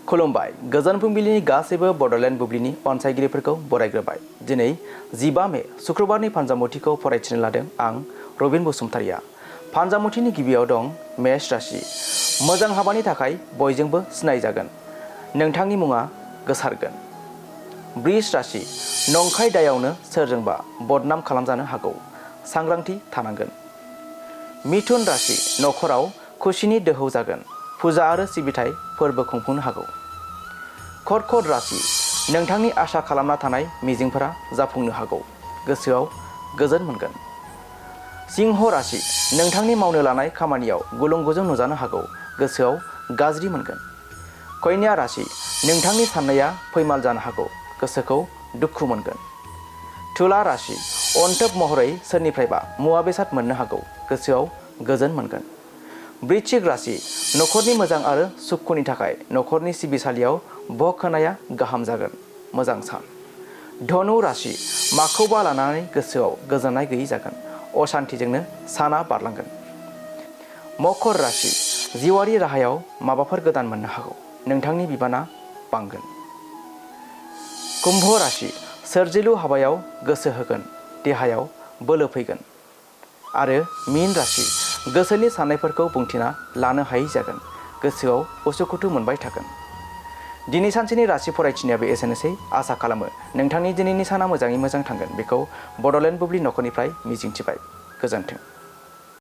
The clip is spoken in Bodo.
खुलुमबाय गोजोन फुंबिलिनि गासैबो बड'लेण्ड बुब्लिनि अनसायगिरिफोरखौ बरायग्रोबाय। दिनै 15 मे शुक्रबारनि फानजामुथिखौ फरायथिनो लादों आं रबिन बसुमतारिया। फानजामुथिनि गिबियाव दं मेष राशि। मोजां हाबानि थाखाय बयजोंबो सिनायजागोन। नोंथांनि मुङा गोसारगोन। वृष राशि। नंखाय दायावनो सोरजोंबा बदनाम खालामजानो हागौ। सांग्रांथि थानांगोन। मिथुन राशि। नखराव खुसिनि दोहौ जागोन। फुजा आरो सिबिथाय फोरबो खुंफुंनो हागौ। कर्कट राशि। नोंथांनि आसा खालामना थानाय मिजिंफोरा जाफुंनो हागौ। गोसोआव गोजोन मोनगोन। सिंह राशि। नोंथांनि मावनो लानाय खामानियाव गुलुं गुजुं नुजानो हागौ। गोसोआव गाज्रि मोनगोन। कन्या राशि। नोंथांनि साननाया फैमाल जानो हागौ। गोसोखौ दुखु मोनगोन। तुला राशि। अनथोब महरै सोरनिफ्रायबा मुवा बेसाद मोननो हागौ। गोसोआव गोजोन मोनगोन। वृश्चिक राशि। नखरनि मोजां आरो सुखुनि थाखाय नखरनि सिबिसालियाव भग होनाया गाहाम जागोन। मोजां सान। धनु राशि। माखौबा लानानै गोसोआव गोजोननाय गैयै जागोन। असान्थिजोंनो साना बारलांगोन। मकर राशि। जिउआरि राहायाव माबाफोर गोदान मोननो हागौ। नोंथांनि बिबाना बांगोन। कुम्भ राशि। सोरजिलु हाबायाव गोसो होगोन। देहायाव बोलो फैगोन। आरो मीन राशि। गोसोनि साननायफोरखौ बुंथिना लानो हायै जागोन। गोसोआव उसुखुथु मोनबाय थागोन। दिनै सानसेनि राशि फरायथिनायाबो एसेनोसै। आसा खालामो नोंथांनि दिनैनि साना मोजाङै मोजां थांगोन। बेखौ बड'लेण्ड बुब्लि नखरनिफ्राय मिजिंथिबाय। गोजोन्थों।